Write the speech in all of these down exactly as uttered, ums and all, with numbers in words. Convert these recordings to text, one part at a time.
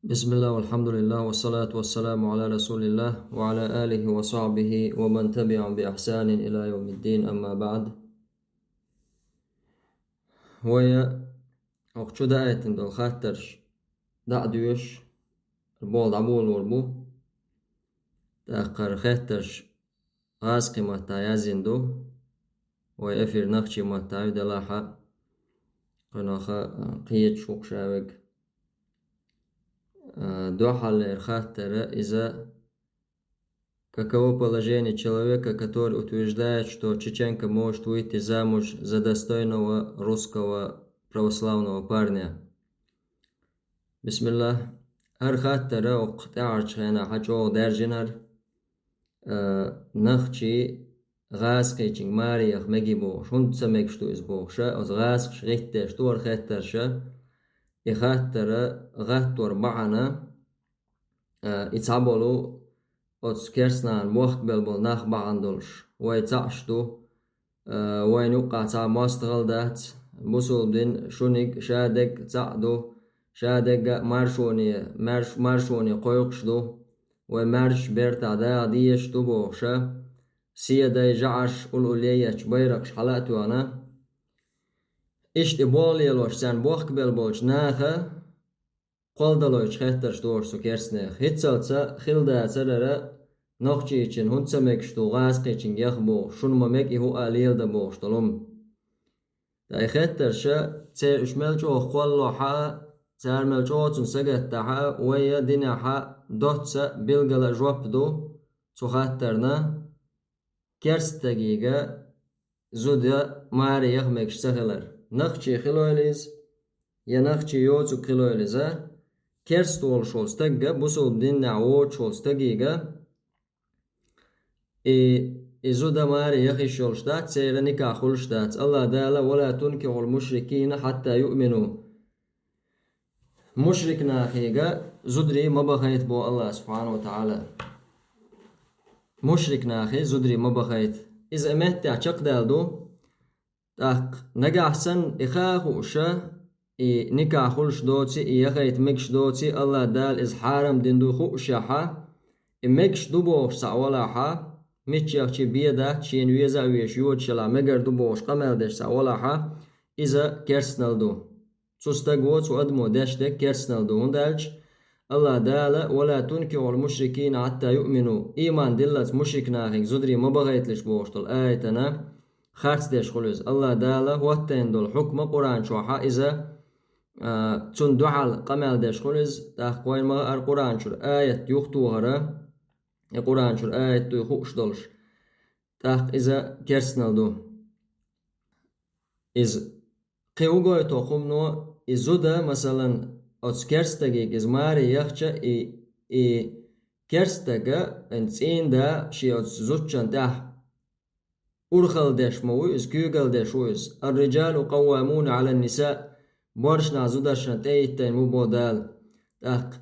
بسم الله والحمد لله والصلاة والسلام على رسول الله وعلى آله وصحبه ومن تبعهم بإحسان إلى يوم الدين، أما بعد. Вай, оха чу даийтина долу хаттарш дӀа а доьшуш, болх дӀаболор бу. ТӀаккха хаттарш гӀазкхийн маттахь яздина ду. Вай эфир нохчийн маттахь ю, делахь а, кхуьнах а кхеташ ву-кх ша верг. А, дуьххьарлера хаттар иза: каково положение человека, который утверждает, что чеченка может выйти замуж за достойного русского православного парня? Бисмиллах. ХӀара хаттар оха тӀаьхьарчу хенахь чӀогӀа даьржинарг, а, нохчий гӀазкхичуьнга маре яха мегий бохуш, хӀунда ца мегаш ду иза бохуш, оцу гӀазкхаша гӀиттеш ду хӀара хаттарш. И хаттар гӀаттор бахьана, а, и цхьаболу оцу керстанан бохкабелла болу нах бахьана долуш, вай цхьаъ ду, а, вайна юккъахь цхьа мостагӀалла дац, бусулба дин шуьниг ша дерг цхьаъ ду, ша дерг а маршоне, марш-, маршоне кхойкхуш ду, вай маьрша бертахь даха дезаш ду бохуш, седай, жӀарш, уллулле етташ байракхаш хьала а тоьхна, иштта и болх лелош царна бохкабелла болчу наха кхолладалойтуш хаттарш дохуш цу керстанех. ХӀинццалц хила дацара хӀара нохчичун хӀунда ца мегаш ду гӀазкхичуьнга яха бохуш, шуна ма мега и хӀуъа леладан бохуш долу хӀума. Ткъа и хаттарш, церан уьш мел чӀогӀа кхоллалахь а, цара мел чӀогӀа цунна сагатдахь а, вай динехь доцца билггала жоп ду цу хаттарна: керста стагига зуда маре яха мегаш ца хилар. Нохчи хилойла иза, я нохчи йоцург хилойла иза, керста волуш волу стагга, бусулба динехь воцуш волу стагига, и, и зуда маре яха йиш йолуш дац, церан никахь хуьлуш дац. АллахӀ Дала: «Ва ла тункихьул мушрикина хьатта юъмину». Мушрик нахега зударий ма бахайта боху АллахӀа субхьанаху ва таӀала. Мушрик нахе зударий ма бахайта. Иза и меттехь чекхдаьлла ду. ТӀаккха нагахь санна и ха а хууш, и никахь хуьлуш доций, и яхайта мегаш доций, АллахӀ Дала иза хьарам дина ду хуушехь, и мегаш ду бохуш цхьаъ валахь, миччахчий бен дац, шена веза а везаш йоцуш елахь, мегар ду бохуш къамел деш цхьаъ валахь, иза керстанал ду. Цу стаго, цу адамо деш дерг керстанал ду, хӀунда аьлча АллахӀ Дала: «Ва ла тункихьул мушрикина хьатта юъмину». Ийман диллалц мушрик нахе зударий ма бахайталаш бохуш долу аятана харц деш хуьлу иза. АллахӀ Дала хӀоттийна долу хьукма Къуръан чохь иза, а, цунна дуьхьал къамел деш хуьлу иза, тӀаккха вайна ма хаара Къуръан чуьра аят юхатохара, и Къуръан чуьра аят дуй хууш долуш, тӀаккха иза керстанал ду. Иза кхин хӀун гойту хӀумано, и зуда, масалан, оцу керстагига иза маре яхча, и, и керстага, цӀийнда шен оцу зудчун тӀехь урхалла деш ма ву иза, куьйгалла деш ву иза. «Ар-риджалу къаввамуна Ӏалан-ниса», боршнах зударшна тӀе йиттина ву боху Дала. ТӀаккха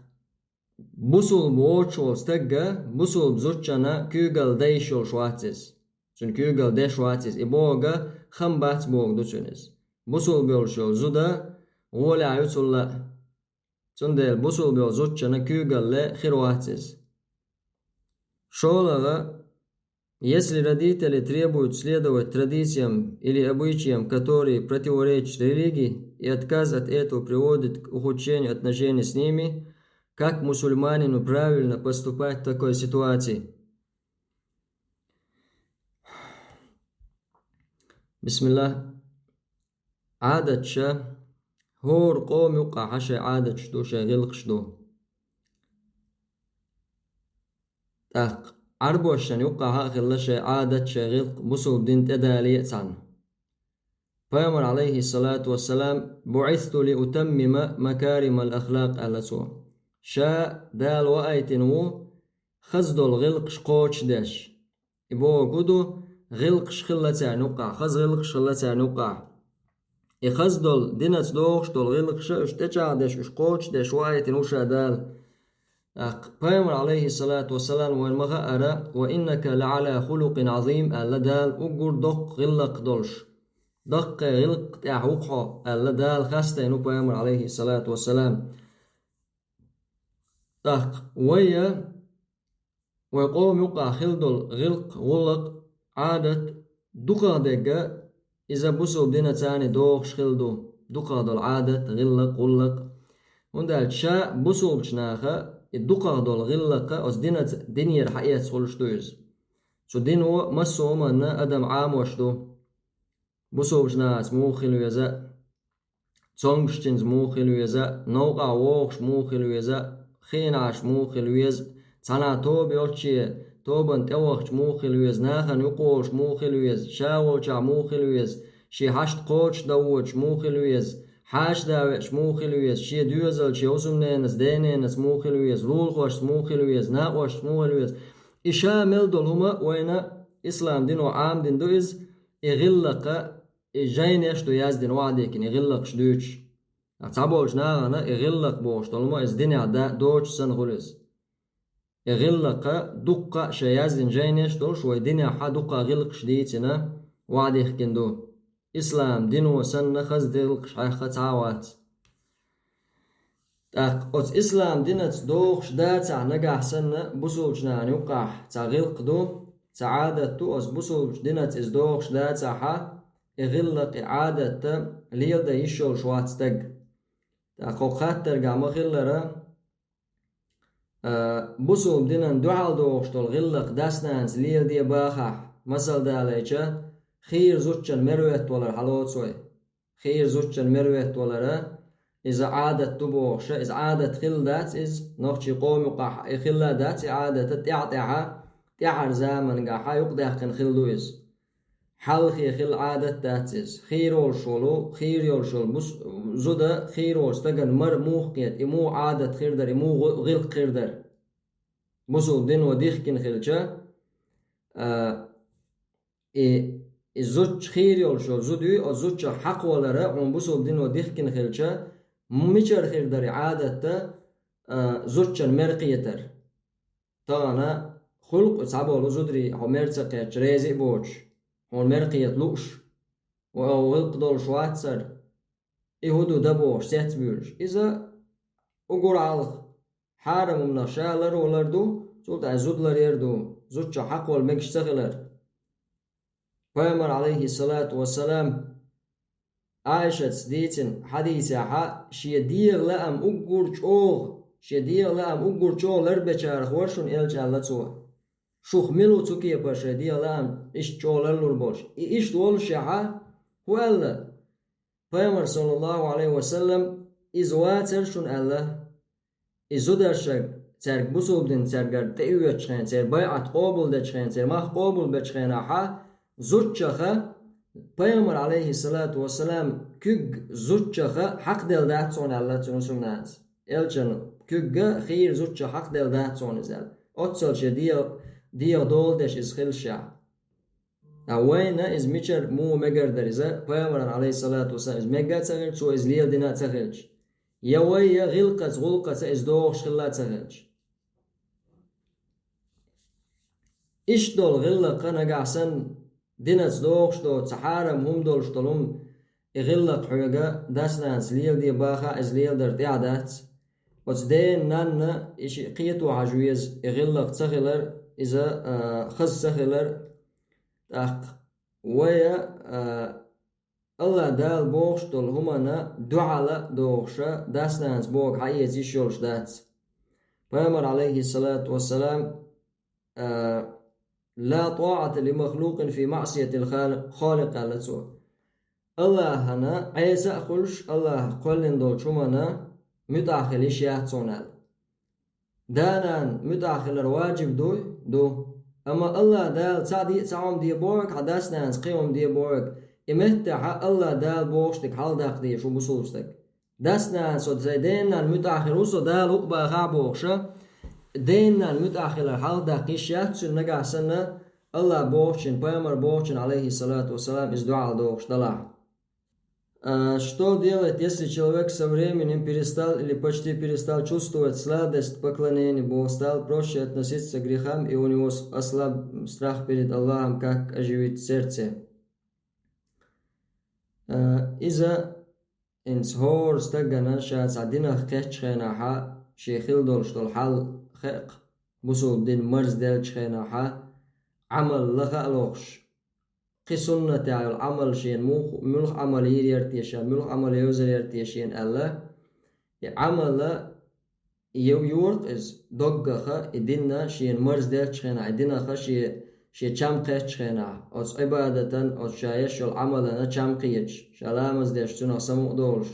бусулба воцуш волу стагга, бусулба зудчунна куьйгалла дан йиш йолуш вац иза. Цуьнан куьйгалла деш вац иза. И бохург хам бац бохург ду цуьнан иза. Бусулба йолуш йолу зуда гӀолехь ю цул а. Цундела бусулба йолу зудчунна куьйгалла хир вац иза. ШолгӀа, если родители требуют следовать традициям или обычаям, которые противоречат религии, и отказ от этого приводит к ухудшению отношений с ними, как мусульманину правильно поступать в такой ситуации? Бисмиллах. Ӏадаташ, хӀора къоман юккъахь шайн Ӏадаташ ду, шайн гӀиллакхаш ду. ТӀаккха Ӏарбошна юккъахь а хилла шайн Ӏадат, шайн гӀиллакх, бусулба дин тӀедале а цхьаьна. Пайхамар, Ӏалайхиссалату вассалам: «БуӀисту ли утаммима макаримал ахлакъ», аьлла цо. Ша Дала ваийтина ву хаза долу гӀиллакхаш кхочушдеш. И бохург хӀун ду, гӀиллакхаш хилла царна юккъахь, хаза гӀиллакхаш хилла царна юккъахь. И хаза долу, динца догӀуш долу гӀиллакхаш уьш тӀечӀагӀдеш, уьш кхочушдеш ваийтина ву ша Дала. ТӀаккха Пайхамар, Ӏалайхиссалату вассалам, вайна ма хаара: «Ва иннака ла Ӏала хулукъин Ӏазим», аьлла Дала, уггар доккха гӀиллакх долуш. Даккхий гӀиллакх тӀехь ву-кх хьо, аьлла Дала хастийна ву Пайхамар, Ӏалайхиссалату вассалам. ТӀаккха вай, вай къоман юкъахь хилла долу гӀиллакх, гӀуллакх, Ӏадат дукхахдерг иза бусулба динаца догӀуш хилла ду, дукхахдолу Ӏадат, гӀиллакх, гӀуллакх. ХӀунда аьлча ша бусулбачу наха и дукхахдолу гӀиллакх оцу динаца, динера схьаэцна хуьлуш ду иза. Цу дино массо а хӀуманна адам Ӏамош ду. Бусулбачу нахаца муха хила веза, цомгушчуьнца муха хила веза, новкъахь вогӀуш муха хила веза, хиъна Ӏаш муха хила веза, цхьана тоба йолчу, тобанна тӀевахча муха хила веза, нахана юкъа волуш муха хила веза, ша волчохь муха хила веза, шен хьашт кхочушдан воцуш муха хила веза, хьаша да веача муха хила веза, шен доьзалца, шен хӀусамненаца, дененаца муха хила веза, лулахошца муха хила веза, накъосташца муха хила веза. И ша мел долу хӀума вайна ислам дино Ӏамадина ду иза, и гӀиллакх, и жайнаш ду яздина, охьадехкина, и гӀиллакхаш дуьйцуш. Цхьаболчу нахана и гӀиллакх бохуш долу хӀума иза динехь да-, доцуш санна хуьлу иза. И гӀиллакх дуккха а шайн яздина жайнаш долуш вай динехь дуккха а гӀиллакхаш дийцина, охьадехкина ду. Ислам дино санна хаза гӀиллакхаш хьаькхна цхьа а вац. ТӀаккха оцу ислам динаца догӀуш дацахь нагахь санна бусулбачу нахана юккъахь цхьа гӀиллакх ду, цхьа Ӏадат ду, оцу бусулбачу динаца иза догӀуш дацахьа, и гӀиллакх, и Ӏадат леладан йиш йолуш вац стаг. ТӀаккха хӀокху хаттаргахь ма-хиллара, а, бусулба динан дуьхьал догӀуш долу гӀиллакх дас-нанас леладе бахахь, масал далийча, хийра зудчун мерветтавалар хьалоцу вай. Хийра зудчун мерветтавалара, иза Ӏадат ду бохуша, иза Ӏадат хилла дац иза, нохчийн къоман юкъахь и хилла дац и Ӏадата, тӀаьхьа-тӀаьхьа, тӀаьхьара заманахь юкъадаьккхина хилла ду иза. Хьалхе хилла Ӏадат дац иза. Хийра волуш волу, хийра йолуш волу бус-, зуда хийра волчу стагана мара муха кхета, и муха Ӏадат хир дара, и муха гӀу-, гӀиллакх хир дара. Бусулба дино дихкина хилча, а, и, и зудчу хийра йолуш йолу зуда юй, оцу зудчух хьакхавалара, хьуна бусулба дино дихкина хилча, м-, мичара хир дара и Ӏадатта, а, зудчун мер кхетар. Тахана хуьлу-кх цхьаболу зударий, хьо мер ца кхетча, реза а боцуш, хьуна мер кхета лууш, ва хьо гӀиллакх долуш вацара, и хӀун ду дан бохуш, цецбуьйлуш. Иза уггар хьалха хьарам хӀуманах ша ларвалар ду, цул тӀаьхьа зуда ларъяр ду, зудчух хьакхавала мегаш ца хилар. Пайхамар, алейхиссалату вассалам, Ӏайшатс дийцина хьадисехьа, шен дегӀан лаам уггар чӀогӀа, шен дегӀан лаам уггар чӀогӀа ларбечарах вара шуна элча, аьлла цо. Шух мила ву цу кепара шайн дегӀан лаам иштта чӀогӀа ларлур болуш? И иштта воллушехьа, хӀун аьлла? Пайхамар, саллаллаху алейхи ва саллам, иза вацара шуна аьлла. И зударшаг, цаьрга бусулба дин цаьргара тӀеоьцучу хенахь, церан байӀат къобалдечу хенахь, церан мах къобалбечу хенахьа, зудчуха, пайхамар, алейхиссалату вассалам, куьг зудчуха хьакхаделла дац хьуна аьлла цуьнан суннатца. Элчан куьг хийра зудчуха хьакхаделла дац хьуна иза аьлла. Оццал шен дегӀ-, дегӀан дола деш иза хилча. Ткъа вайна иза мичара муха мегар дара иза, пайхамарна, алейхиссалату вассалам, иза мегга а ца хилча, цо иза леладина а ца хилча? Я вай, я гӀиллакхаца, гӀуллакхаца иза догӀуш хилла а ца хилча? Иштта долу гӀиллакх нагахь санна динаца догӀуш доцу, хьарам хӀума долуш долу хӀума, и гӀиллакх хьоьга дас-нанас леладе баха, иза леладар тӀехь дац. Оцу дена-нанна и шиъ кхето хьажа веза, и гӀиллакх ца хилар, иза, а, хаза ца хилар. ТӀаккха вай, а, Аллах Дала бохуш долу хӀуманна дуьхьал а догӀуша, дас-нанас бохург хьаэца йиш йолуш дац. Пайхамар, алейхиссалату вассалам, а, «Ла тӀаӀата ли махлукъин фи маъсиятил халикъ», халикъ аьлла цо. Аллахьана Ӏеса а хуьлуш, Аллахьа кхоьллина долчу хӀуманна муьтӀахь хила йиш яц хьуна аьлла. Да-нана муьтӀахь хилар ваджиб дуй? Ду. Амма Аллах Дала цхьа де-, цхьа хӀума де бохург, хьан дас-нанас кхин хӀума де бохург, и меттехьа Аллах Дала бохуш дерг хьалдаккха дезаш ву бусулба стаг. Дас-нанас, со сайн дена-нанна муьтӀахь хир ву со, Дала хӀуъа бахахь бохуша, дена-нанна муьтӀахь хилар хьалдаккха йиш яц цуьнан нагахь санна, Аллах бохучун, пайхамар бохучун, алейхиссалату вассалам, иза дуьхьал догӀуш далахь. А, что делать, если человек со временем перестал или почти перестал чувствовать сладость поклонения Богу, стал проще относиться к грехам, и у него с-, ослаб страх перед Аллахом, как оживить сердце? А, иза инц хӀора стагана ша цхьа динах кхеттачу хенахьа, шен хила долуш долу хьал хаьа-кх, бусулба дин марзделлачу хенахьа Ӏамал лаха а лохуш, кхин суннатехь йолу Ӏамал шена мух-, муьлха Ӏамал йийр яра те ша, муьлха Ӏамал йовзар яра те шена аьлла, и Ӏамала йо-, йора-кх иза, доггаха и динна шена марзделлачу хенахь, и динаха шен, шен чам кхеттачу хенахь, оцу Ӏибадатан, оцу ша еш йолу Ӏамалана чам кхеташ, ша ламаз деш цунах самукъа долуш,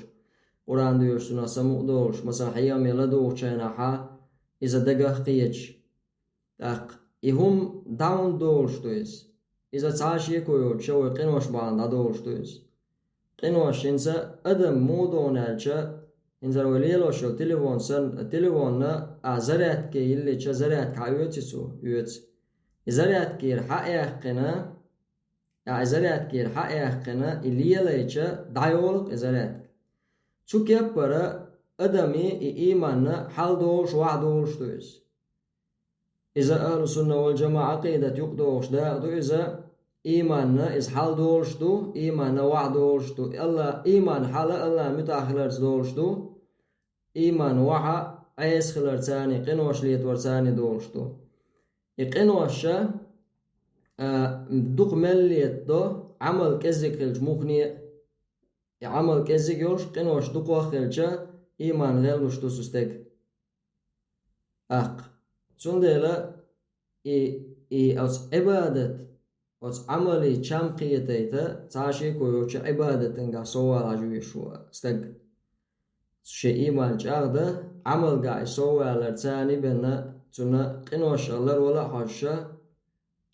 Къуръан доьшуш цунах самукъа долуш, масала, хьехаме ладугӀучу хенахьа иза дагах кхеташ. ТӀаккха и хӀума дӀа хӀунда долуш ду иза? Иза цхьа а шеко йоцуша вай къинош бахьана дӀадолуш ду иза. Къинош хӀинца адам муха догӀу аьлча, хӀинца вай лелош йолу телефон санна, телефонна а зарядке йиллича, зарядка хьаоьцу цо? Оьцу. И зарядкера хьа а яьккхина, а, и зарядкера хьа а яьккхина, и лелайча, дӀайолу-кх и зарядка. Цу кеппара адамийн и ийманна хьал долуш, вахь долуш ду иза. Иза ахьлу сунна вал жамаӀа Ӏакъидат юкъадогӀуш дакъа ду иза, ийманна иза хьал долуш ду, ийманна вахь долуш ду, Алла, ийман хьала Аллах муьтӀахь хиларца долуш ду, ийман вахьа Ӏеса хиларцани, къинош летарцани долуш ду. И къиноша, а, дукха мел летадо, Ӏамал кӀеззиг хилча муххале а, и Ӏамал кӀеззиг йолуш, къинош дукхах а хилча, ийман гӀеллуш ду цу стеган. ТӀаккха. Цундела и, и оцу Ӏибадат, оцу Ӏамале чам кхетайта, цхьа а шеко йоцуша Ӏибадатангахь соввала хьажа везаш ву стаг. Шен ийман чӀагӀдан, Ӏамалгахь и совваларцани бен, цунна къинош ларвала а хьожуша,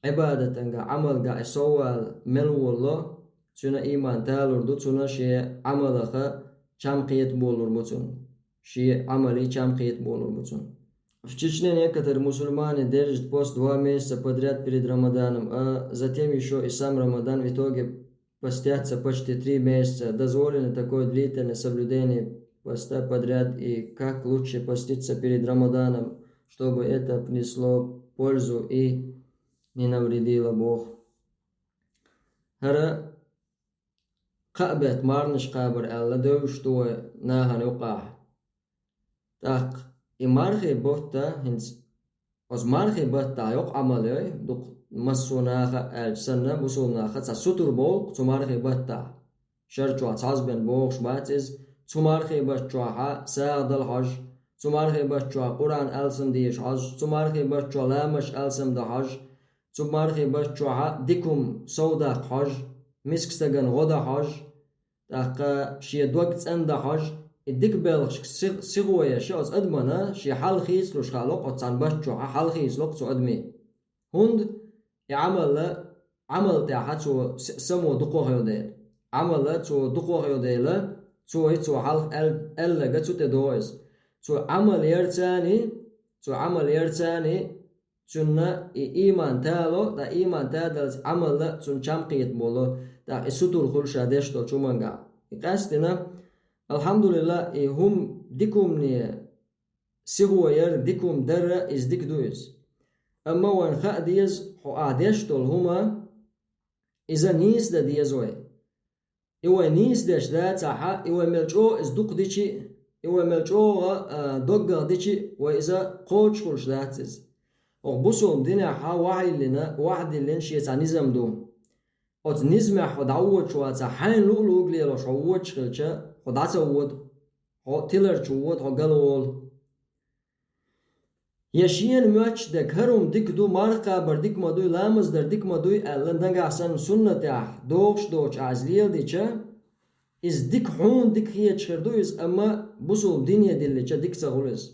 Ӏибадатангахь, Ӏамалгахь и соввала мел волло, цуьнан ийман талур ду, цунна шен Ӏамалаха чам кхетаболур бу цунна. Шен Ӏамале чам кхетаболур бу цунна. В Чечне некоторые мусульмане держат пост два месяца подряд перед Рамаданом, а затем ещё и сам Рамадан, в итоге постятся почти три месяца. Дозволено такое длительное соблюдение поста подряд, и как лучше поститься перед Рамаданом, чтобы это принесло пользу и не навредило, боху. ХӀара кхаа бетта марханаш кхабар аьлла девзаш ду вай нахана юкъахь. ТӀаккха и мархий бутт а хӀинца, оцу мархий баттахь йокъа Ӏамал йой, дукха массо а наха аьлча санна, бусулба наха цхьа сутур болу цу мархий баттахь. Шар чохь цхьазбен бохуш бац иза, цу мархий батта чохьа сагӀа дала хьожу, цу мархий батта чохь Къуръан алсам дезаш хьожу, цу мархий батта чохь ламазаш алсам дан хьожу, цу мархий батта чохьа дика хӀума совдаккха хьожу, миска стагана гӀо дан хьожу, тӀаккха шен дог цӀандан хьожу, и дика белхашка сих-, сихо еш оцу адамана шен хьал хийцалуш хаало-кх оцу цхьана батта чохьа, хьал хийцало-кх цу адаме. ХӀунда? И Ӏамала, Ӏамал тӀехьа цо с-, само дукха хьо дела. Ӏамала цо дукха хьо дела, цо и цо хьалха аьл-, аьлларг цу тӀе догӀу иза. Цо Ӏамал ярцани, цо Ӏамал ярцани, цунна и ийман тало, ткъа ийман тадалц Ӏамала цунна чам кхетаболу, тӀаккха и сутур хуьлу ша деш долчу хӀумангахь. И къаьстина, алхьамдулиллахӀ, и хӀума дика хӀумане сихо яр, дика хӀума дарра, иза дика ду иза. Амма вайна хаа деза, хьо ахь деш долу хӀума, иза нийса дан деза вай. И вай нийса деш дацахьа, и вай мел чӀогӀа иза дукха дичи, и вай мел чӀогӀа, а, доггах дичи, вай иза кхочушхуьлуш дац иза. Оха бусулба динехьа вахьиллина, вахьдиллина шен цхьа низам ду. Оцу низамехь хьо дӀаводаш вацахь, хьайна луъу-луъург лелош хьо водаш хилча, хьо дӀа ца вода, хьо тиларчу вода, хьо галволу. Я шена моьттуш дерг, хӀара хӀума дика ду, марха кхабар дика ма дуй, ламаз дар дика ма дуй аьлла, нагахь санна суннатехь догӀуш доцуш ахь иза леладича, иза дика хьуна дика хеташ хир ду иза, амма бусулба дине диллича дика ца хуьлу иза.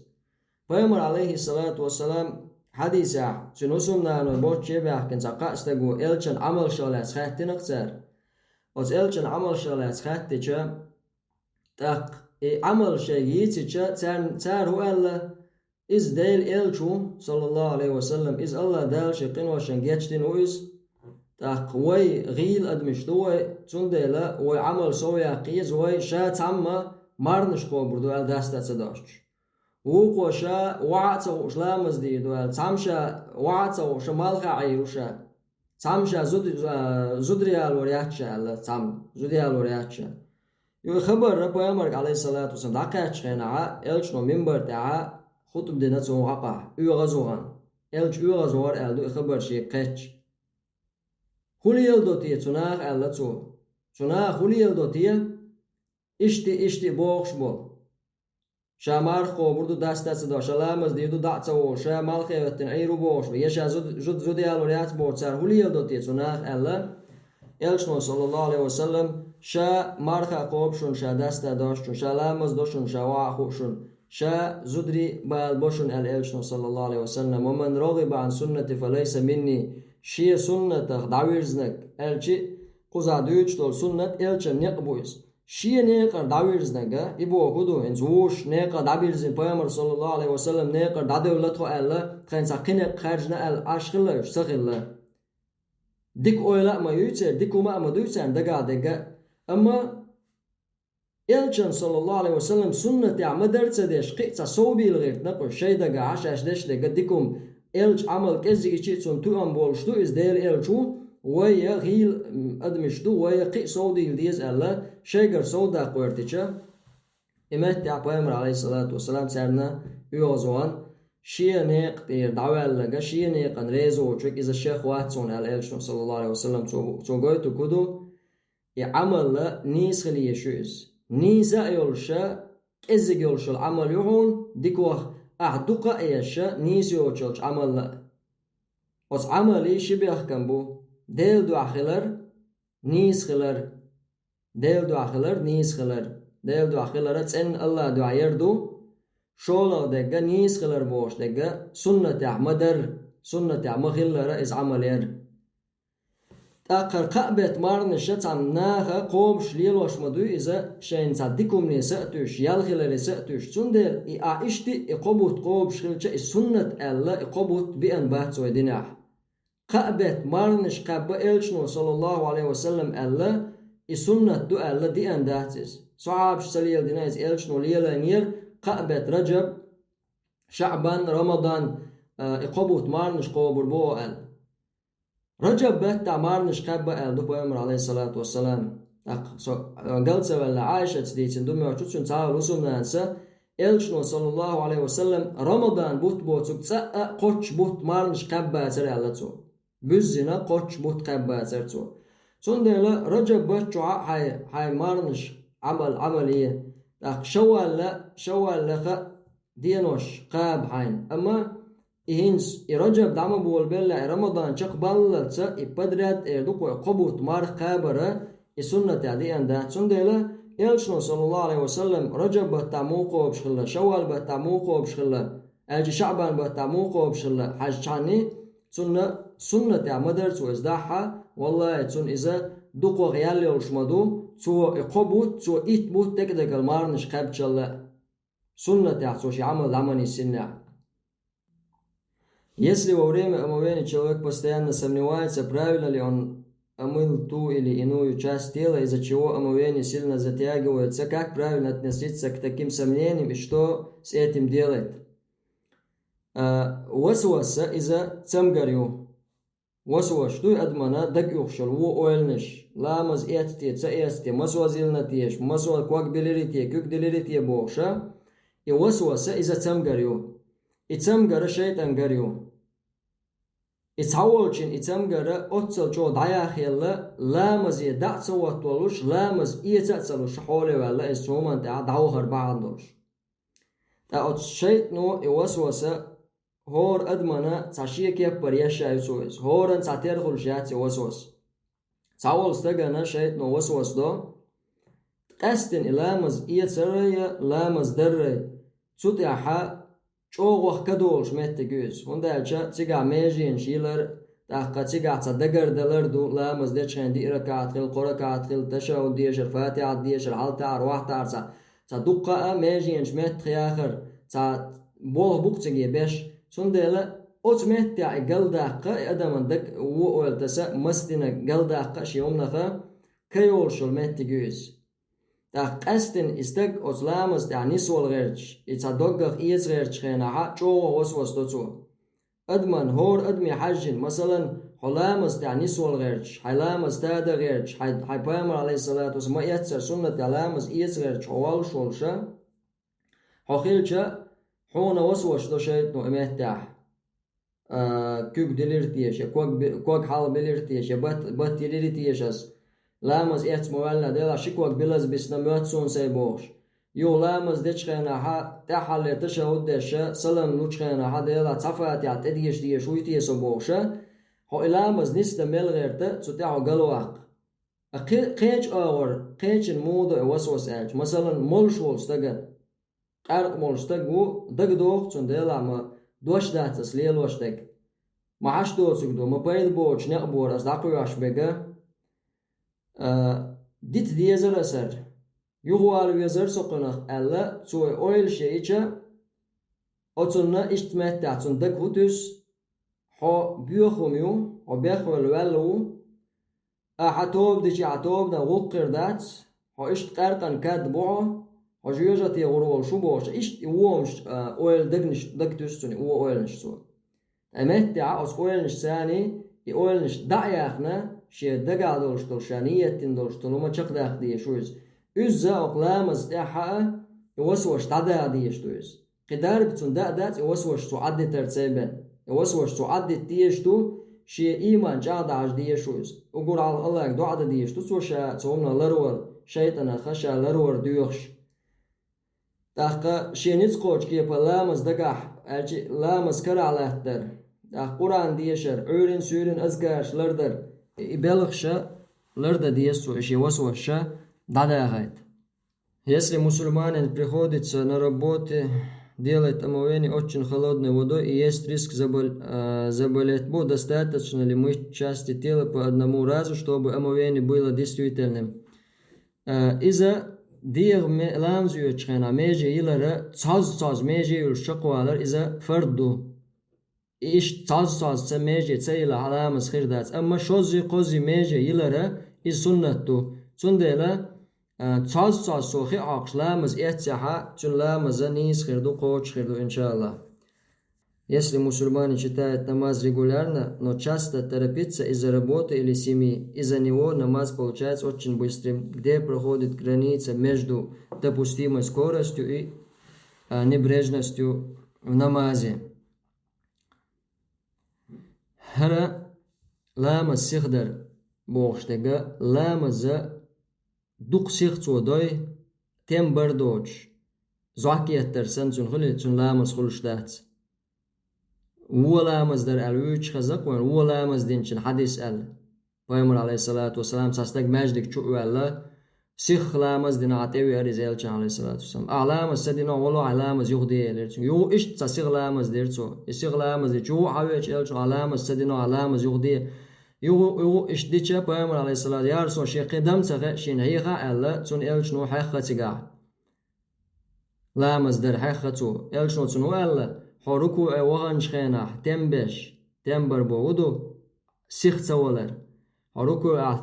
Пайхамар, Ӏалайхиссалату вассалам, хьадисехь, цуьнан хӀусамнаной боцчу баьхкина цхьа кхаа стаго элчан Ӏамалшах лаьцна хаьттина-кх цара. Оцу элчан Ӏамалшах лаьцна хаьттича, тӀаккха и Ӏамал шайга йийцича, царна, цара хӀун аьлла: «Иза Делан элча ву, саллаллаху Ӏалайхи ва саллам, иза Аллах Дала шен къиношна гечдина ву иза. ТӀаккха вай гӀийла адамаш ду вай, цундела вай Ӏамал сов яккха еза, вай ша цхьамма марханаш кхобур ду», аьлла, даста а ца достуш. Вукхо ша вахьа а ца хууш ламаз дийр ду аьлла, цхьамма ша вахьа а ца хууш малха Ӏийр ву ша. Цхьамма ша зуда, а, зударий ялор яц ша аьлла, цхьамма зуда ялор яц ша. Юха хабар пайхамарга, Ӏалайхиссалату вассалам, дӀакхаьччу хенахьа, элчано минбар тӀехьа хутӀба дина цунна хьакъахь, оьгӀазвахана. Элча оьгӀазвахара аьлла ду и хабар шега кхаьчча. «ХӀун леладо те цу наха?» аьлла цо. «Цу наха хӀун леладо те? Иштта, иштта бохуш болу. Ша марха кхобур ду, дас а ца до, ша ламаз дийр ду, дӀа а ца волу, ша малхе хӀоьттина Ӏийр ву бохуш бу, я ша зуда, зуда, зуда ялор яц боху, цара хӀун леладо те цу наха?» аьлла. Элчано, саллаллаху Ӏалайхи ва саллам, ша марха кхобу шуна, ша дас а дош шуна, ша ламаз до шуна, ша ваха хуу шуна, ша зударий бала бо шуна, аьлла Элчано, саллаллаху Ӏалайхи ва саллам. «Ва ман рагӀиба Ӏан суннати фа лайса минни». Шен суннатах дӀавирзинарг, аьлча, кхузахь дуьйцуш долу суннат Элчан некъ бу иза. Шен некъара дӀавирзинарг, и боху ду, хӀинца вуш некъа дӀабирзина, пайхамар, саллаллаху Ӏалайхи ва саллам, некъара дӀадевлла тхо аьлла, тхайна цхьа кхин некъ хаьржина аьлла, Ӏаш хилла уьш, ца хилла. Дика ойла а ма ю церан, дика хӀума а ма дуй царна дагахь дерг а. Амма Элчан, саллаллаху Ӏалайхи ва саллам, суннатехь ма-дарра ца деш, кхин а цхьа сов бийла гӀиртина кхуьш, шайн дагахь шаьш деш дерг а дика хӀума, Элча Ӏамал кӀеззигчи а цунна тоам болуш ду иза, Делан Элча ву, вай я гӀийла адамаш ду, вай я кхин а сов дийла деза аьлла, шайгара сов даккха гӀоьртича, и меттехь пайхамар, Ӏалайхиссалату вассалам, царна оьгӀазвахана, шен некъа тӀера дӀаваьлларг, шен некъана реза воцург иза шех вац хьуна аьлла Элчано, саллаллаху Ӏалайхи ва саллам, цо, цо гойтург хӀун ду? И Ӏамал нийса хила езаш ю иза. Нийса а йолуша, кӀеззиг йолуш йолу Ӏамал ю хьуна, дикох ахь дукха а езша, нийса йоцуш йолчу Ӏамалла а. Оцу Ӏамалан ши бехкам бу: Делан дуьхьа хилар, нийса хилар. Делан дуьхьа хилар, нийса хилар. Делан дуьхьа хилар а цӀенна АллахӀан дуьхьа яр ду, шолгӀа дерг а, нийса хилар бохуш дерг а, суннатехь ма-дарра, суннатехь ма-хиллара иза Ӏамал яр. ТӀаккха кхаа беттан марханаш цхьана наха кхобуш лелош ма дуй иза, шайна цхьа дика хӀумане са а туьйсуш, ял хиларе са а туьйсуш. Цундела и ахь иштта а и кхо бутт кхобуш хилча, и суннат аьлла, и кхо бутт биъна бац вай динехь. Кхаа беттан марханаш кхаьбба Элчано, саллаллаху Ӏалайхи ва саллам, аьлла, и суннат ду аьлла, диъна дац иза. Сахьабаш ца леладина иза, Элчано лелийнера кхаа беттан, Раджаб, ШаӀбан, Рамадан, а, и кхо бутт марханаш кхобур бу аьлла. Раджаб беттахь марханаш кхаьбба аьлла ду пайхамар, Ӏалайхиссалату вассалам. ТӀаккха со, а, гал ца ваьлла, Ӏайшас дийцина ду моьтту, цуьнан цхьа а хӀусамнанас Элчано, саллаллаху Ӏалайхи ва саллам, Рамадан бутт боцург цкъа а кхоччуш бутт марханаш кхаьббацара аьлла цо. Буьззина кхоччуш бутт кхаьббацара цо. Цундела Раджаб бутт чохь а хьайн, хьайн марханаш Ӏамал, Ӏамал е. ТӀаккха Шаввал, Шаввалах а денош кхаба хьайна. Амма и хӀинца, и Раджаб дӀа ма болабеллехь, и Рамадан чекхбаллалца, и подряд эр ду-кх вай, кхо бутт марха кхабар, и суннатехь диъна дац. Цундела Элчано, саллаллаху Ӏалайхи ва саллам, Раджаб баттахь муха кхобуш хилла, Шаввал баттахь муха кхобуш хилла, аьлча ШаӀбан баттахь муха кхобуш хилла хьаьжча хьанний, цунна суннатехь ма-дарра цо иза дахьа, валлахӀи, цунна иза дукхах ял йолуш ма ду, цо и кхо бутт, цо итт бутт декъадекъала марханаш кхаьбчалла. Суннатехь цо шен Ӏамал дӀа ма нисйиннехь. Если во время омовения человек постоянно сомневается, правильно ли он омыл ту или иную часть тела, из-за чего омовение сильно затягивается, как правильно относиться к таким сомнениям и что с этим делать? А, васваса иза цамгар ю. Васвас дуй адамана дага юхуш йолу вон ойланаш, ламаз эцна те, ца эцна те, масоз йиллина теша, масоз ког билира те, куьг дилира те бохуша, и васваса иза цамгар ю. И цамгара шайтӀан гар ю. И цхьаволчун и цамгара оццал чӀогӀа дӀаяхъелла, ламазе дӀа а ца хӀоттавалуш, ламаз эца а ца луш, хьоле ваьлла иза цу хӀуманна тӀехь дӀавахар бахьана долуш. Ткъа оцу шайтӀано и васваса хӀора адамана цхьа шен кеппара еш а ю цо иза. ХӀоранна цхьатерра хуьлуш яц и васвас. Цхьаволу стагана шайтӀано васвас до, къаьстина и ламаз эцарай я ламаз даррай, цу тӀехь чӀогӀа кадолуш меттиг ю иза. ХӀунда аьлча цигахь меженаш йилар, тӀаккха цигахь цхьа дагардалар ду, ламаз дечу хенахь диъ ракаӀат хила, кхо ракаӀат хила, ташаххуд дешар, фатихьат дешар, хьалтаӀар, вахтаӀар, цхьа, цхьа дуккха а меженаш меттахъяхар, цхьа болх бу-кх цига беш. Цундела оцу меттехь и галдаккха, и адаман дага вон ойла таса, мас дина галдаккха шен хӀуманах, ка йолуш йолу меттиг ю иза. ТӀаккха къаьстина и стаг оцу ламаза тӀехь нисвала гӀерташ, и цхьа доггах эца гӀертачу хенахь чӀогӀа васвас до цо. Адаман, хӀора адаме хьаьжжина, масалан, хьо ламаза тӀехь нисвала гӀерташ, хьайн ламаз тада гӀерташ, хьайн, хьайн пайхамар, Ӏалайхиссалату вассалам, ма эццара суннатехь ламаз эца гӀерташ хьо воллуш волуша, хьо хилча, Хьуна васвас до шайтӀано и меттехь, а, куьг дилира теша, я ког би-, ког хьалабилира теша, я бат, бат йилира теша ас. Ламаз эцна ма ваьлла делахь, ши ког билазбисна моьтту суна сайн бохуш. Юха ламаз дечу хенахьа, тӀаьххьалле ташаххуд деш, салам лучу хенахьа, делахь цхьа фатихьа тӀедеша дезаш вуй те со бохуша, хьо и ламаз нисдан мел гӀерта, цу тӀехь хьо галваккха. Кхе-, кхечу агӀор, кхечун муха до и васвас аьлча, масалан, молуш волу стаган, къаьркъа молуш стаг ву, дагадогӀу цунна, делахь ма дош дац ас лелош дерг. Ма хьаш доцург ду, ма пайда боцуш некъ бора ас дӀакхоьхьуш берг. А, дита дезара ас хӀара. Юхавала везара со кхунах аьлла, цо и ойлаш яйча, оцунна иштта меттехь цунна дага хӀу туьсу, хьо боьха хӀума ю, хьо бехвелла ваьлла ву, ахьа тоба дича ахьа тобанан гӀуллакх хир дац, хьо иштта къаьркъан кад бу хьо, хьо жоьжахате гӀур волуш ву бохуш, иштта и вомаш, а, ойла дагнаш, дага туьсу цунна, и вон ойланаш цо. Ткъа меттехь оцу ойланаш царний, и ойланаш дӀа а яхна, шен дагахь долуш долу, ша нийят дина долуш долу хӀума чекхдаккха дезаш ву иза. Иза окху ламаза тӀехь а и васваш дӀадаха дезаш ду иза. Кхин дарба цунна даа дац и васваш цо Ӏаддитар цайбен. И васваш цо Ӏаддита дезаш ду, шен ийман чӀагӀдахьаш дезаш ву иза. Уггар хьалха Аллахьга доӀа дан дезаш ду цо ша цу хӀуманах ларвар, шайтӀанах ша ларвар доьхуш. ТӀаккха шен ницкъ кхочу кепара ламаз дагахь, аьлча ламаз карахь латтар, тӀаккха Къуръан дешар, Ӏуьйрин-суьйрин азкараш лардар, и белхаша лардан деза цо, и шен васваша дӀадахайта. Если мусульманин приходится на работе делать омовение очень холодной водой и есть риск забол-, а, заболеть, бу, достаточно ли мыть части тела по одному разу, чтобы омовение было действительным? Э, иза дегӀан ме-, ламаз оьцучу хенахь меже йилара, цхьазза-цхьазза меже йолуш чекхвалар, иза фард ду. Иштта цхьазза-цхьазза ца меже ца йилахь ламаз хир дац. Амма шозза-кхозза меже йилара, иза суннат ду. Цундела, э, цхьазза-цхьазза цо хи а хьокхуш ламаз эццехьа, цуьнан ламаза нийса хир ду, кхочуш хир ду, иншааллахь. Если мусульманин читает намаз регулярно, но часто торопится из-за работы или семьи, из-за него намаз получается очень быстрым. Где проходит граница между допустимой скоростью и, а, небрежностью в намазе? ХӀара ламаз сиха дар бохуш дерг, ламаза дукха сиха цо дой, тем бар доцуш, зӀок еттар санна цуьнан хуьлий, цуьнан ламаз хуьлуш дац. Вон ламаз дар аьлла вуьйцуш хеза-кх вайна, вон ламаз динчун хьадис аьлла. Пайхамар, алейхиссалату вассалам, цхьа стаг маьждиг чу а ваьлла, сиха ламаз дина, Ӏа тӀевеара иза элчан, алейхиссалату вассалам. Ахьа ламаз ца дина, гӀоло ахьа ламаз юхаде, элира цуьнга. Юха иштта цхьа сиха ламаз дира цо. И сиха ламаз дича, юха хьавеача элчано, ахьа ламаз ца дина, ахьа ламаз юхаде. Юха, юха иштта дича, пайхамар, алейхиссалату, я Расулаллах, шен кхин дам ца хаьа, шена хьеха аьлла, цунна элчано хьехха цигахь. Ламаз дар хьехха цо. Элчано цунна хӀун аьлла: хьо рукуӀе ваханчу хенахь тем беш, тем бар боху ду, сиха ца валар. Хьо рукуӀехь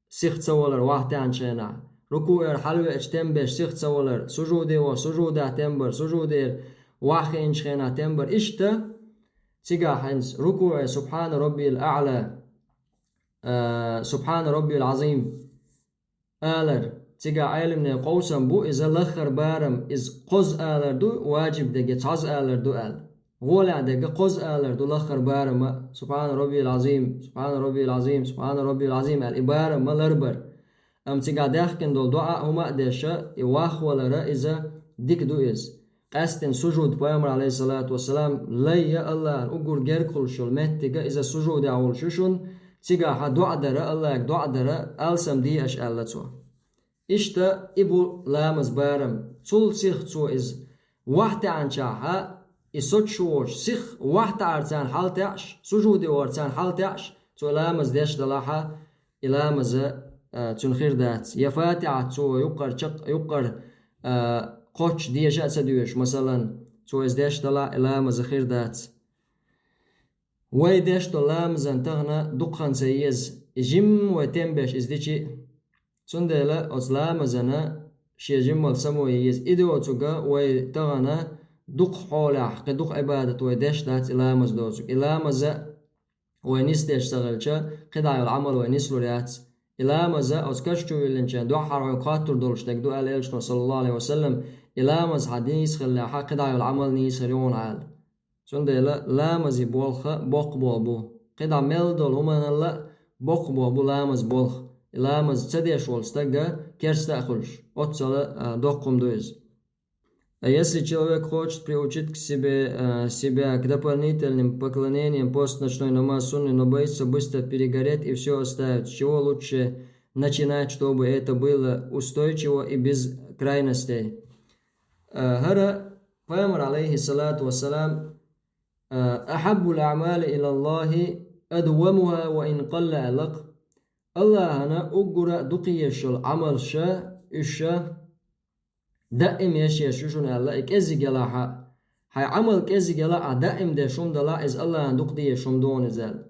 сиха ца валар вахтаьнчу хенахь. РукуӀера хьалавеача тем беш сиха ца валар, сужуде вахча сужудехь тем бар, сужудера ваххиъначу хенахь тем бар. Иштта цигахь хӀинца рукуӀе Субхьана Роббиял Аъла, а, Субхьана Роббиял Ӏазим алар. Цигахь Ӏеламнехан къовсам бу, иза лаххара барам, иза кхозза алар ду, ваджиб дерг цхьазза алар ду аьлла. ГӀолехь дерг кхозза алар ду лаххара барама, Субхьана Роббиял Ӏазим, Субхьана Роббиял Ӏазим, Субхьана Роббиял Ӏазим аьлла, и барам ма ларбар. Амма цигахь даьхкина долу доӀа а, хӀума а деш, и вахвалара иза дика ду иза. Къаьсттина сужуд пайхамар, алейхиссалату вассалам, лайя Аллахьан уггар гергахуьлуш йолу меттига, иза сужудехь волуш ю шуна, цигахь хьан доӀа дара, Аллахьга доӀа дара, алсам де аша аьлла цо. Иштта и бу ламаз барам, цул сиха цо иза вахтаьнчахьа, и соцуш воцуш сиха вахтаарцарна хьалтаьӀаш, сужуде варцарна хьалтаьӀаш, цо ламаз деш далахьа, и ламаза, а, цуьнан хир дац. Я фатихьат цо юккъара чекх-, юккъара, а, кхоччуш деша а ца доьшуш, масалан, цо иза деш далахь, и ламаза хир дац. Вай деш долу ламазан тахана дукха хан ца еза, и жимма вай тем беш иза дичи а. Цундела оцу ламазана шен жиммал само еза. И доцург вай тахана дукха хьолехь, кхин дукха Ӏибадат вай деш дац и ламаз доцург. И ламаза вай нисдеш ца хилча, кхидӀа йолу Ӏамал вай нислур яц. И ламаза оцу каш чу виллинчарна дуьххьара хьоьга хоттур долуш дерг ду аьлла элчано, саллаллаху алейхи ва саллам, И ламаз хьан нийса хиллехьа, кхидӀа йолу Ӏамал нийса хир ю хьуна аьлла. Цундела ламазе болх боккха болх бу. КхидӀа мел долу хӀуманалла боккха болх бу ламаз болх. И ламаз ца деш волу стага керста а хуьлуш, оццала, а, доккха хӀума ду иза. А если человек хочет приучить к себе, э, себя к дополнительным поклонениям, пост, ночной намаз, сунны, но боится быстро перегореть и все оставить, с чего лучше начинать, чтобы это было устойчиво и без крайностей? Э, хӀара пайхамар, алейхиссалату вассалам, э, «أحب الأعمال إلى الله أدومها وإن قل», аьлла-кх. Аллахьана уггара а дукха езаш йолу Ӏамалша, уьш ша даим еш еш ю шуна аьлла, и кӀеззиг елахь а. Хьайн Ӏамал кӀеззиг елахь а, даим деш хӀума далахь а, иза Аллахьан дукха дезаш хӀума ду хьуна иза аьлла.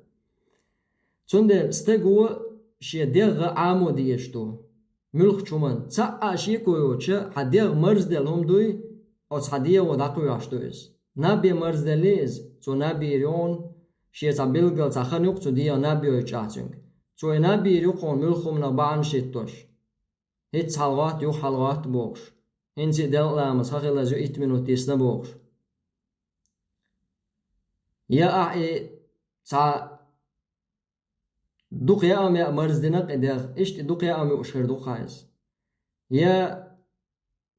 Цундела стаго шен дегӀ Ӏамо дезаш ду. Муьлххачу хӀуманна. Цхьаъ а шеко йоцуша, хьан дегӀ марзделла хӀума дуй, оцу хьан дегӀо дӀакхоьхьуш ду иза. Наб ян марзделлий иза, цо наб йийр ю хьуна, шен цхьа билггал цхьа хан ю-кх цу дегӀан наб йойтуш ахь цуьнга. Цо и наб йийр ю-кх хьуна муьлхха хӀуманах бахьанаш хӀиттош. ХӀинца хьалагӀотта, юха хьалагӀотта бохуш. ХӀинца и делкъа ламаз хан хила еза ю, итт минут йисна бохуш. Я ахь и цхьа дукха яа ма яа марздина-кх и дегӀ, иштта и дукха яа ма юуш хир ду-кх хьан иза. Я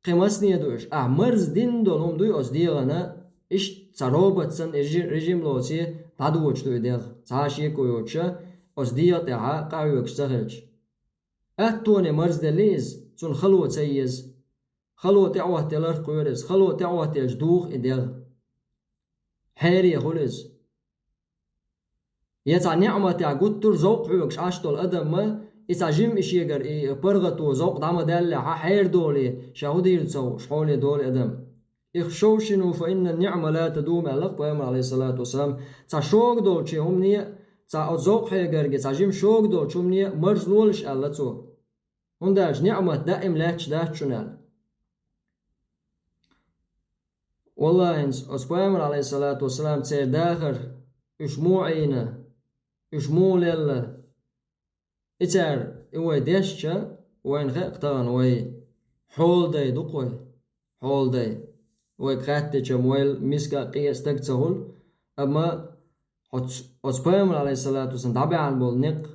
кхин масане ду уьш, ахь марздина долу хӀума дуй оцу дегӀана, иштта цхьа робот санна и режи-, режим лоций дӀадоцуш ду и дегӀ, цхьа а шеко йоцуша, оцу дегӀа тӀехь къахьоьгуш ца хилча. Аттоне марзделлий иза, цунна хало ца еза. Хало тӀеӀоттаяларх кхоьру иза, хало тӀеӀоттаелча духу и дегӀ. Хьере хуьлу иза. Я цхьа ниӀматехь гуттар а зовкъ хьоьгуш Ӏаш долу адамма, и цхьа жима и шегара и паргӀато зовкъ дӀа ма даьллехь, хьерадолий, ша хӀун дийр ду ца хууш, хьоле долу адам. «اخشوشنوا فإن النعم لا تدوم», аьлла-кх пайхамар, алейхиссалату вассалам, цхьа шога долчу хӀумане а, цхьа оцу зовкъ хьегарге, цхьа жима шога долчу хӀумане а марзлолаш аьлла цо. ХӀунда аьлча ниӀмат даим лаьтташ дац шуна аьлла. Валлахьи, оцу пайхамар, алейхиссалату вассалам, церан дахар, уьш муха Ӏийна, уьш муха лелла, и цара, и вай дешча, вайна хаьа-кх тахана вай хьоладай ду-кх вай, хьоладай. Вайга хаьттича-м вайл миска а къе а стаг ца хуьлу, амма оцу, оцу пайхамар, алейхиссалату вассалам, дӀабаьхьна болу некъ,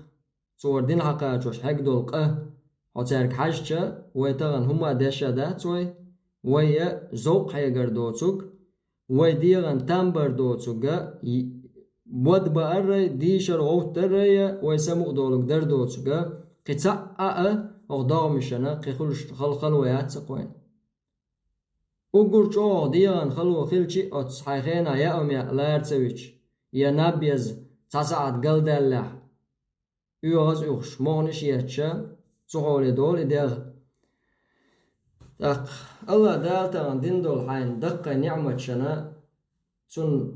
цо хӀара дин хьакхачош хьегна долу къа, хьо цаьрга хьаьжча, вай тахана хӀумма а деш а дац вай, вай я зовкъ хьегар доцург, вай дегӀан там бар доцург а, и-, бод бааррай, дийшар гӀовттаррай а, вай самукъадолург дар доцург а, кхин цхьаъ а, а, хӀокху догӀмашна кхин хуьлуш хала-хала вай яц-кх вайна. Уггар чӀогӀа дегӀан хало хилчи, оцу хьайн хенахь яа ма яа лара ца вича, я наб еза цхьа сахьт галдаьллехь, оьгӀаз уьхуш, могӀанаш етташ, цу хьоле долу и дегӀ. ТӀаккха Аллах Дала тахана дина долу хьайна даккхий ниӀматашна, цунна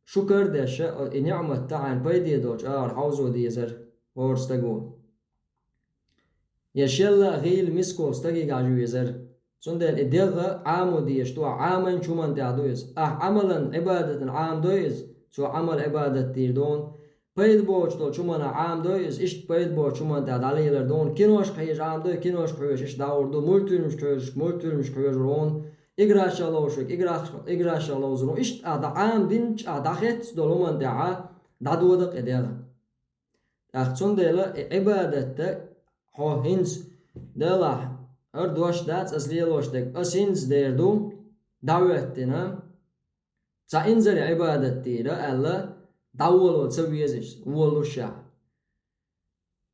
шукар а деш, и ниӀматта хьайна пайде долчу агӀор хьовзо дезара хӀора стаго. Я шелла а гӀийла миска волу стагийгахь везара. Цундела и дегӀ Ӏамо дезаш ду, ахь Ӏаманчу хӀуманна тӀехь ду иза. Ахь Ӏамалан, Ӏибадатан Ӏамадой иза, цо Ӏамал, Ӏибадат дийр ду хьуна. Пайда боцуш долчу хӀуманна Ӏамадой иза, иштта пайда боцучу хӀуманна тӀехь дӀалелар ду хьуна. Киношка хьежа Ӏамадой, киношка хьоьжуш иштта дӀагӀур ду. Мультфильмашка хьоьжуш, мультфильмашка хьоьжур ву хьуна. Играш а ловзуш верг, играш-, играш а ловзур ву хьуна. Иштта ахь дӀа Ӏамадинчу, ахь дӀахецна долу хӀуманна тӀехь дӀадода-кх и дегӀ. ТӀаккха цундела и Ӏибадатта хьо хӀинца, делахь, хӀара дош дац ас лелош дерг, ас хӀинца дер ду, дӀахӀоьттина, цхьа инзаре Ӏибадат дийр аьлла, дӀаволо ца везаш, волушшехь.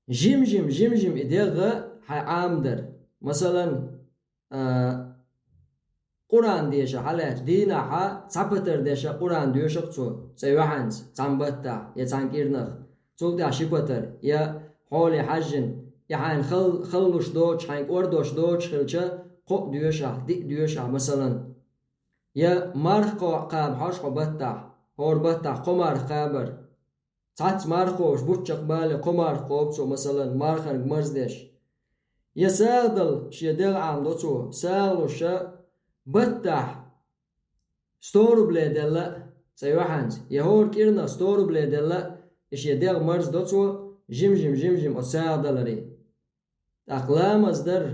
Жим-жим, жим-жим и дегӀ хьайн Ӏамадар. Масалан, а, Къуръан деша хьалаьцча, дийнахь цхьа патар деша Къуръан доьшу-кх цо, цӀе юьхьанца, цхьана баттахь я цхьана кӀирнах, цул тӀаьхьа ши патар, я хьоле хьаьжжина, и хьайна хал-, халлуш доцуш, хьайна кӀордош доцуш хилча, кхоъ доьшахь, диъ доьшахь, масалан. Я марха кхо-, кхаба хьожуш хьо баттахь, хӀора баттахь кхо марха кхабар. Цхьацца марха кхобуш, бутт чекхбале кхо марха кхобу цо, масалан, марханга марздеш. Я сагӀа дала шен дегӀ Ӏамадо цо, сагӀа луш баттахь сто рубле делла а, цӀе юьхьанца, я хӀора кӀирнах сто рубле делла а, и шен дегӀ марздо цо, жим-жим, жим-жим оцу сагӀа даларе. ТӀаккха ламаз дар.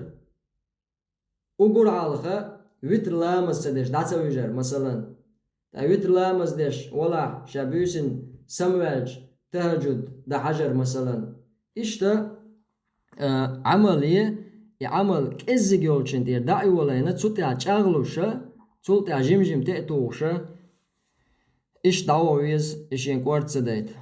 Уггар хьалха витр ламаз ца деш дӀа ца вижар, масалан. ТӀаккха витр ламаз деш, валахь, ша буьйсанна самаваьлча, тахӀажжуд дӀахьажар, масалан. Иштта, а, Ӏамал е, и Ӏамал кӀеззиг йолчун тӀера дӀа а йолийна, цу тӀехь чӀагӀлуша, цул тӀехь жим-жим тӀе а тухуша, иштта дӀаваха веза, и шен кӀорда ца дайта.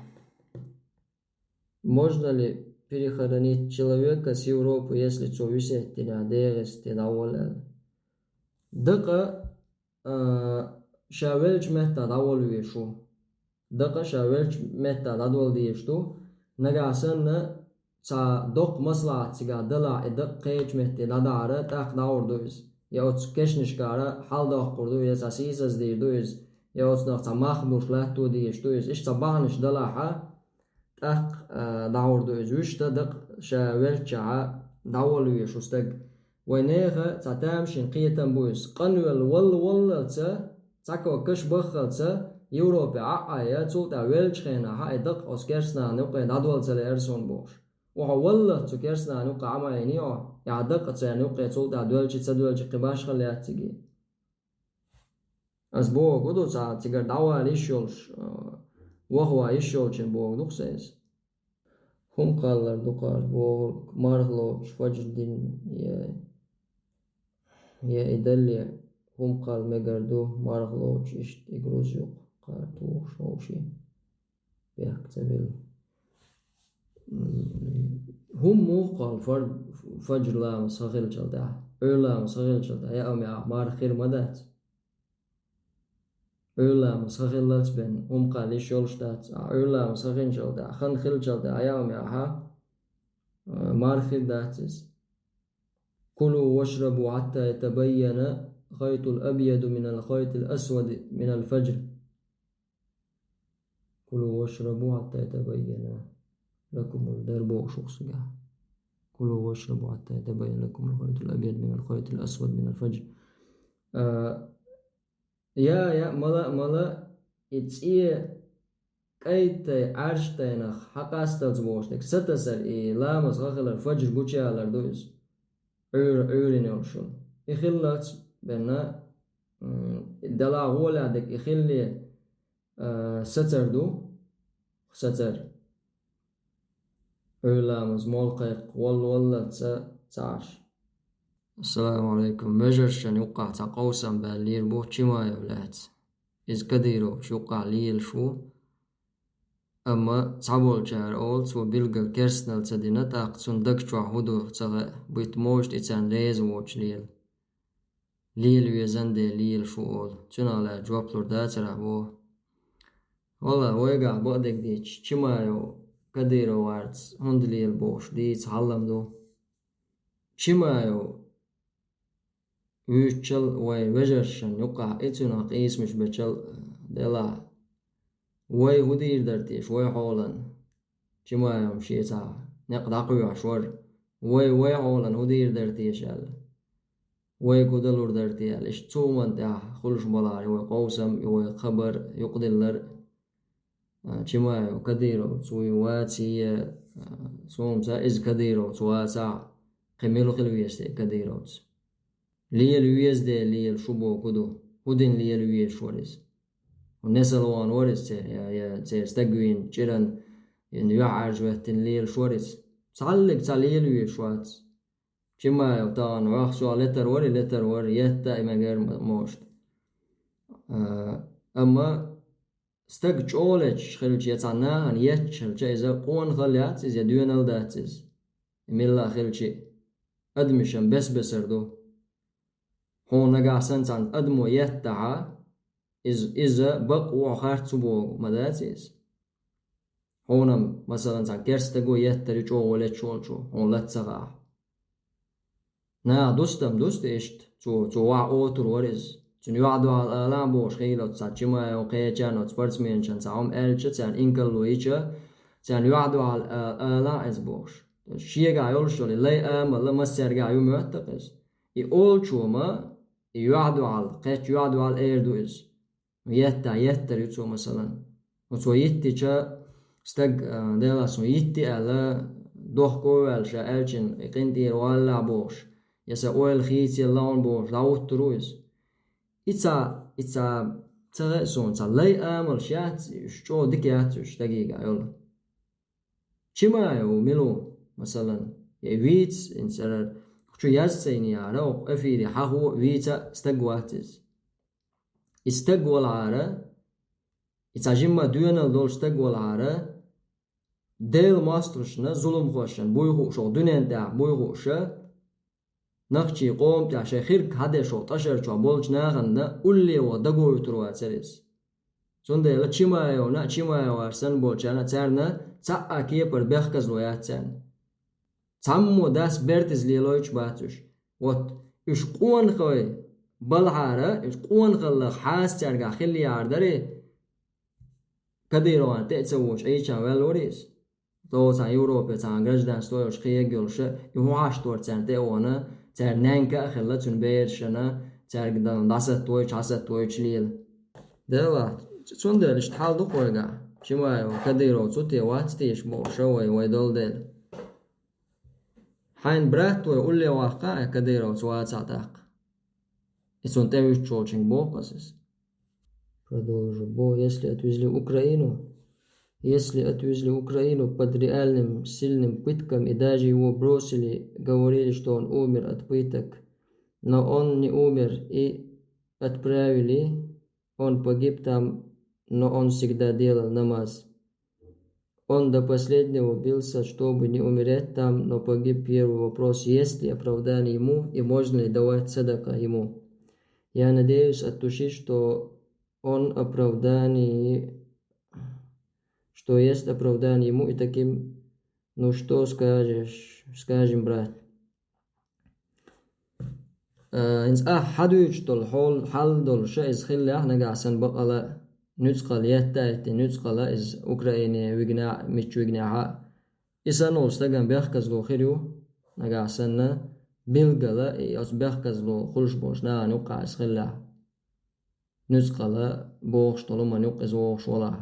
Можно ли перехоронить человека с Европы, если цо висетта динехь дегӀаста дӀаволла аьлла? Дакъа, а, ша веллачу меттехь дӀаволла везаш ву. Дакъа ша веллачу меттехь дӀадолла дезаш ду. Нагахь санна цхьа доккха маслахьат цигахь далахь, и дакъа кхечу метте дӀадахьара, тӀаккха дӀагӀур ду иза. Я оцу кешнашкара хьаладоккхур ду, я цхьа сийсаз дийр ду иза, я оцунах цхьа мах буш латто дезаш ду иза. Иштта цхьа бахьанаш далахьа, тӀаккха, а, дӀагӀур ду иза. Вуьшта дакъа ша веллачохь дӀаволла везаш ву стаг. Вайн нехан цхьа тамашийна кхетам бу иза. Къанвелла валла-валлалца, цхьа ког каш баххалца, Европе Ӏа а Ӏайа, цул тӀаьхьа веллачу хенахь и дакъа оцу керстанан юккъе дӀадолла ца лаьара суна бохуш. Охьа валлалц цу керстанан юккъе Ӏа ма Ӏийний хьо, и хьан дакъа церан юккъе цул тӀаьхьа доьллича ца доьллича кхин башхалла яц цига. Ас бохург ду, цхьа цигара дӀавала йиш йолуш, а, ваха ван йиш йолчун бохург ду-кх сан иза. ХӀума кхаллар ду-кх ас бохург, марха лоцуш фаджр дина я, я и далле, хӀума кхалла мегар ду, марха лоцуш иштта и груз юккъе кхара тухуш вовшийн. Бехк ца вилла. ХӀума муха кхалла фар-, фаджр ламаз хан хиллачул тӀаьхьа, Ӏуьйра ламаз хан хиллачул тӀаьхьа, яа ма яа, марха хир ма дац. Ӏуьйра ламаз хан хиллалц бен, хӀума кхалла йиш йолуш дац, а Ӏуьйра ламаз хан хиллачул тӀаьхьа, хан хиллачул тӀаьхьа, яа ма яа, а, марха хир дац иза. كلوا واشربوا حتى يتبين الخيط الأبيض من الخيط الأسود من الفجر. كلوا واشربوا حتى يتبين لكم الخيط، дара бохуш ву-кх цигахь. كلوا واشربوا حتى يتبين لكم الخيط الأبيض من الخيط الأسود من الفجر. А, я, я, мала, мала, и цӀе кӀайдай, Ӏаьржтайнах хьакъасталц бохуш дерг сатасар, и ламаз хан хилар, фаджр гучуялар ду иза. Ӏуьйра, Ӏуьйрина йолуш йолу. И хиллалц бен, м, делахь гӀолехь дерг и хилале, а, сацар ду, сацар. Ӏуьйра ламаз молла кхайкха, валла-валлалц ца Ӏаш. Ассаламу алейкум. Вежаршна юккъахь цхьа къовсам баьллера бу Чимаев лаьцна. Иза Кадыровчу юккъахь лелаш ву. Амма цхьаболчара олу, цо билггал керстанал ца дина, тӀаккха цунна даг чохь хӀун ду ца хаьа, битта можа тӀе царна реза воцуш лела. Лела везан де лелаш ву олу. Цунах лаьцна жоп лур дацара боху. Валла, вайгахь бакъдерг дийцича, Чимаев Кадыроварца хӀунда лела бохуш дийца хьалам ду. Чимаев вуьйцучал вайн вежаршна юккъахь и цунах къийсамаш бечал, делахь, вай хӀун дийр дара теша, вай хьолан? Чимаев шен цхьа некъ дӀакхоьхьуш вара. Вай, вай хьолан хӀун дийр дара теша аьлла. Вай хӀун далур дара те аьлла. Иштта цу хӀуманна тӀехь хуьлуш балахь и вай къовсам, и вай хабар, юкъадиллар. А, Чимаев Кадыровца вуй ваций, а, суна ца иза Кадыровца вацахь, кхин мила хила веза те Кадыровца? Лела веза де лела шу боху ду. ХӀун дина лела везаш вара иза? Несалван вара иза церан, я, я церан стаг вийна чӀиран, я юьхьӀаьржа веттина лелаш вара иза? Цхьаллиг цхьа лела везаш вац. Чимаев тахана вахча летар вара, летар вара, етта и мегар ма-, мошта. А, амма стаг чӀогӀа леташ хилча, я цхьа нахана етташ хилча, иза къонахалла яц иза, я доьналла дац иза. Милла а хилча, адамашан бес-бесар ду. Хьуна нагахь санна цхьана адамо еттахьа, иза, иза бакъ ву хьо харц ву боху, ма дац иза? Хьуна-м, масалан, цхьана керста стаго еттар ю чӀогӀа леташ волчо, хьуна лаца ца хаахь. Наха дустам дуста иштта, цо, цо вахь отур вара иза. Цуьнан юьхь-дуьхьал ала а бохуш хилла оцу цхьа Чимаев кхечарна, оцу спортсменашна цхьа хӀума аьлча, царна инкалло йича, царна юьхь-дуьхьал а-, ала а иза бохуш. Шегахь йолуш йолу и лай амал а массаьргахь ю моьтту-кх иза. И олучо ма, и юьхь-дуьхьал, кхечу юьхь-дуьхьал эр ду иза. Етта, еттар ю цо, масалан. Цо йиттича, стаг, а, Делахь суна йитти аьлла, дохко а ваьлла, ша аьллачун и къинтӀера валлахь бохуш, я сан ойла хийцаелла хьуна бохуш, дӀахӀуттур ву иза. И ца, и ца, ца гӀе суна, ца лай амалш яц, уьш чӀогӀа дика яц, уьш дагийга йолу. Чимаев мила ву, масалан, я вийца, инцарар, чу яз ца йинехьара, оха эфире хьахо а, вийца а стаг вац иза. И стаг валахьара, и цхьа жимма доьналла долу стаг валахьара, Делан мостагӀашна, зуламхошна буй хууш, оха дуьнен тӀехь буй хууша, нохчийн къоман тӀехь шайн хирг хьадеш оха тӀашар чохь болчу нахана улле ваха даго вуьтур вацара иза. Цундела Чимаевна а, Чимаев санна болчарна а, царна цхьа а кепара бехказло яц царна. Цхьаммо дас бертиза лелойтуш бац уьш. Вот уьш къонахой балахьара, уьш къонахаллах хьаса цаьргахь хиллехьара дарий, Кадыровна тӀе а ца вочу Ӏийча ваьлла вара иза. Тхо цхьана Европе цхьана гражданство йолуш кхиега йолуша, и хӀун хьашт вара царна тӀе а вахана, цаьрга ненка а хилла, цуьнан берашна, цаьрга дан дӀасаттавойтуш, хьасаттавойтуш лела. Делахь, цундела иштта хьал ду-кх вайгахь. Чимаев, Кадыров цу те вац теша бохуша вай, вай долу дела. Хьайн брат вай улле ваккха а, Кадыровца вацахь тӀаккха. И цунна тӀе вуьттуш волчуьнга боху аса иза. Продолжу. Бо, если отвезли в Украину, если отвезли в Украину под реальным сильным пыткам и даже его бросили, говорили, что он умер от пыток, но он не умер и отправили, он погиб там, но он всегда делал намаз. Он до последнего бился, чтобы не умереть там, но погиб. Первый вопрос, есть ли оправдание ему и можно ли давать садака ему? Я надеюсь от души, что он оправдание, что есть оправдание ему и таким, ну что скажешь, скажем, брат. Э, хӀинца ахь хьадуьйцуш долу хьол, хьал долуша иза хиллехь, нагахь санна бакъала нуьцкъала етта а йитти, нуьцкъала иза Украине вигнехь а, мичча вигнехь а, и санна волу стагана бехказло хир ю, нагахь санна билггала и оцу бехказло хуьлуш болчу нахана юккъехь иза хиллехь. Нуьцкъала бохуш долу хӀуманна юккъе иза вогӀуш валахь,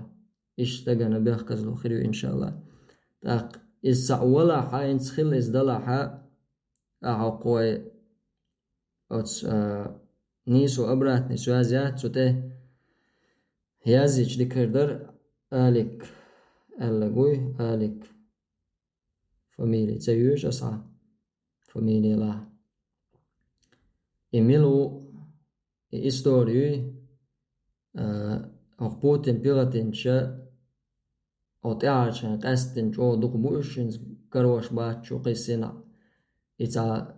иштта стагана бехказло хир ю, иншалла. ТӀаккха иза цхьаъ валахьа, хӀинца хилла иза далахьа, ахьа кхой оцу, а, нийсо обратный связь яц, цу тӀе язйича дика хир дара, Алик аьлла гуй, Алик. Фамилия ца йоьшу аса фамилиялахь. И мила ву, и истори юй, а, хӀокху Путин пилатинча, хӀокху тӀаьхьарчу хенахь къаьсттина чӀогӀа дукха бу уьш хӀинца карош бац чу кхиссина. И цхьа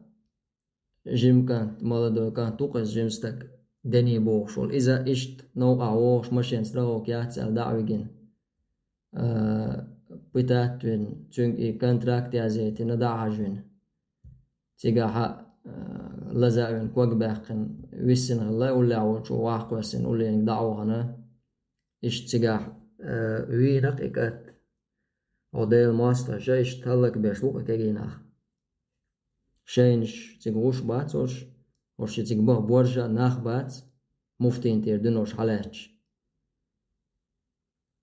жима кӀант, молодой кӀант ву-кх иза, жима стаг, Дени бохуш волу. Иза иштта новкъахь вогӀуш машен страховка яц аьлла дӀа а вигина. А, пытать вина, цуьнга и контракт язъяйтина дӀа а хьажвина. Цигахь а, а, лаза а вина, ког баьккхина, виссина хилла, уллехь волчу вахкхоьссина, уллениг дӀа а вахана. Иштта цигахь, а, вийна-кх и кӀант. Хьо Делан мостагӀаша иштта хӀаллакбеш ву-кх и кегий нах. Шайнаш цига гӀуш бац уьш, уьш цига баха боржа а нах бац, муфтийна тӀера дуьнуш хьалаьтташ.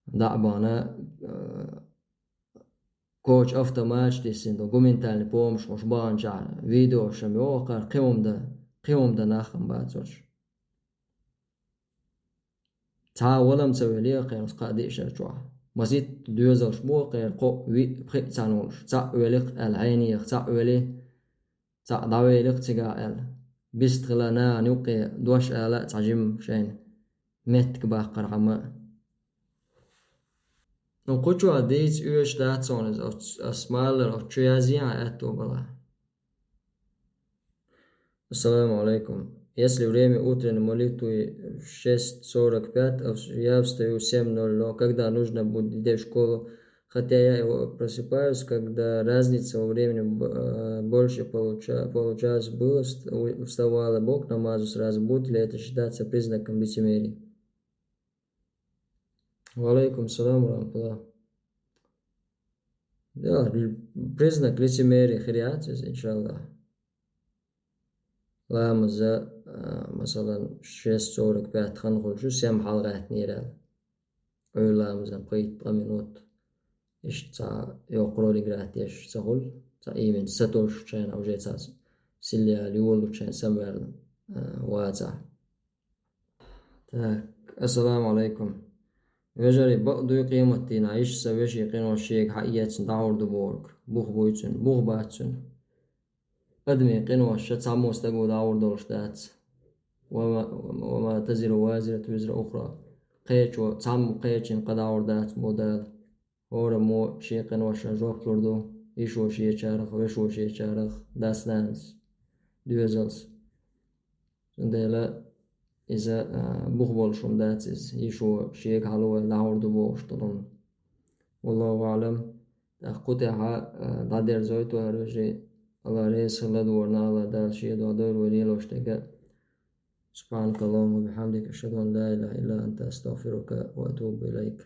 ДӀа а бахана, э, коча автоматаш тиссина ду, гуманитарный помощь хӀуш баханчохь видеошам йоху, кхин хӀума дан, кхин хӀума дан нах а бац уьш. Цхьа а валам ца веле кхеран кхаа диъ шар чохь. Маситта доьзалш бу кхеран кхоъ, виъ, пхиъ цхьаьна волуш. Цхьаъ великх аьлла, хьенех цхьаъ вели, цхьаъ дӀавеликх цигахь аьлла. Бист хила нахана юккъе дош ала а цхьа жимма шайна меттиг баккхархьама а. Ну, кху чохь дийца оьшуш дац хьуна иза, оц-, ас малар оцу чу язъян аьтто бала. Ассаламу алейкум. Если время утренней молитвы в шесть сорок пять, а в- я встаю в семь ноль ноль, когда нужно будет идти в школу, хотя я его просыпаюсь, когда разница во времени б- э, больше получа- получаса было, вст- у- вставала бы к намазу сразу, будет ли это считаться признаком лицемерия? Ва алейкум салам ва рахматуллах. Да, л- признак лицемерия хир яц иза, иншаллах. Ламаза, а, масалан, шесть сорок пять хан хуьлуш ю, сем хьалагӀаьттинера аьлла. Ӏуьйра ламазан пхийтта-ткъа минот. Иштта цхьа йоккха ролик гӀаттеш ца хуьлу, цхьа именно сатоьшучу хенахь уже цхьа силли яла йолучу хенахь самаваьлла, а, вацахь. Так, ассаламу алейкум. Вежарий, бакъ дуй къематдийнахь, иштта вешин къинош шега хьаэцна дӀахьур ду бохург? Бух буй цуьнан, бух бац цуьнан. Адамийн къинош ша цхьаммо стаго дӀахьур долуш дац. Ва ма, ва ма тазиру вазиратун визра ухра. Кхечо цхьаммо кхечун къа дӀахьур дац боху Дала. ХӀораммо шен къиношна жоп лур ду, йишо шечарах, вешо шечарах, дас-нанас, доьзалс. Цундела иза, а, бух болуш хӀума дац иза, йишо шега хьалаваьлла дӀахьур ду бохуш долу хӀума. Валлаху аълам. ТӀаккха кху тӀехь, а, дӀадерзойта вай, хӀара вежарий, Алла реза хила дворна, Алла Дала шен дуьхьа дойла вай лелош дерг. سبحانك اللهم وبحمدك، أشهد أن لا إله إلا أنت، أستغفرك وأتوب إليك.